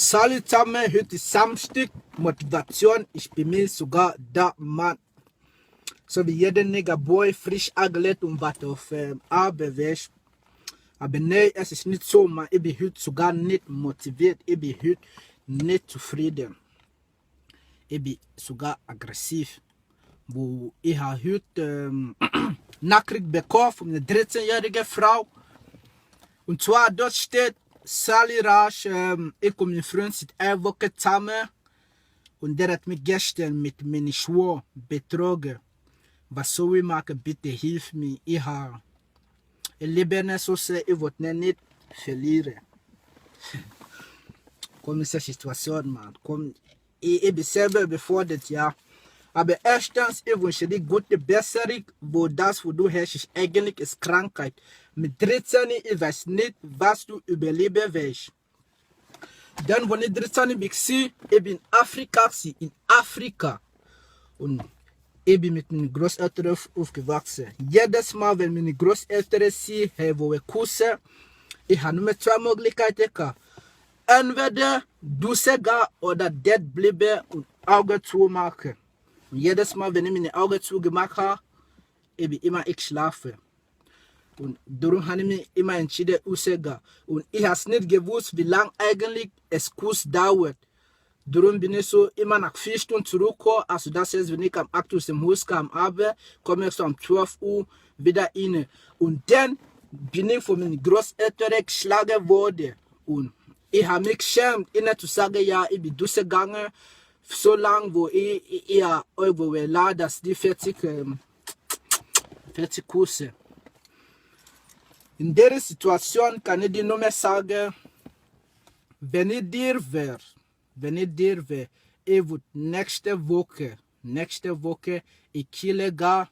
Salut zusammen, heute ist Samstag, Motivation, ich bin mir sogar da, Mann. So wie jeder Nigger Boy, frisch angelegt und was auf Arbeit wäscht. Aber nee, es ist nicht so, man, ich bin heute sogar nicht motiviert, ich bin heute nicht zufrieden. Ich bin sogar aggressiv. Wo ich habe heute Nachricht bekommen von einer 13-jährigen Frau. Und zwar dort steht, Sally Rasch, ich und mein Freund sind 1 Woche zusammen und der hat mich gestern mit meiner Schwur betrogen. Was soll ich machen? Bitte hilf mir. Ich lebe nicht so sehr, ich wollte nicht verlieren. Komm in diese Situation, Mann. Komm, ich bin selber überfordert, ja. Aber erstens, ich wünsche dir gute Besserung, wo das, wo du herrschst, ist eigentlich ist Krankheit. Mit 13, ich weiß nicht, was du überleben wirst. Dann, wenn ich 13 bin, ich bin in Afrika. Und ich bin mit meinen Großeltern aufgewachsen. Jedes Mal, wenn meine Großeltern sie wo wir kussen, ich habe nur 2 Möglichkeiten gehabt. Entweder du sagen oder dort bleiben und Augen zumachen. Und jedes Mal, wenn ich meine Augen zugemacht habe, ich schlafe. Und darum habe ich mich immer entschieden, auszugehen. Und ich habe nicht gewusst, wie lange eigentlich es Kurs dauert. Darum bin ich so immer nach 4 Stunden zurückgekommen. Also das heißt, wenn ich am 8 Uhr aus dem Haus kam, komme ich so um 12 Uhr wieder rein. Und dann bin ich von meinen Großeltern geschlagen worden. Und ich habe mich geschämt, ihnen zu sagen, ja, ich bin durchgegangen. So lange, wo wo wir laden, dass die 40 Kurse. In der Situation kann ich dir nur mehr sagen, wenn ich dir wäre, ich würde nächste Woche in Chile gehen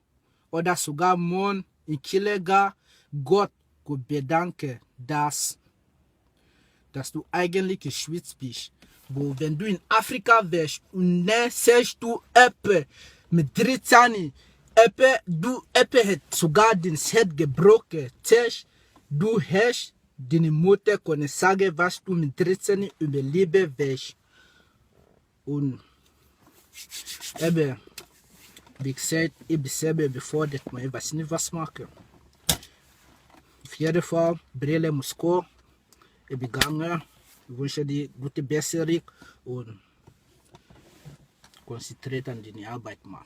oder sogar morgen in Chile gehen, Gott bedanken, dass du eigentlich geschwitzt bist. Wo wenn du in Afrika wärst und dann siehst du Eppe mit 13, du hat sogar den Herz gebrochen. Du hast deine Mutter können sagen, was du mit 13 überleben wirst. Und wie gesagt, ich bin selber überfordert, ich weiß nicht, was machen. Auf jeden Fall, Brille muss kommen. Ich bin gegangen. Ich wünsche dir gute Besserung und konzentriert an deine Arbeit, Mann.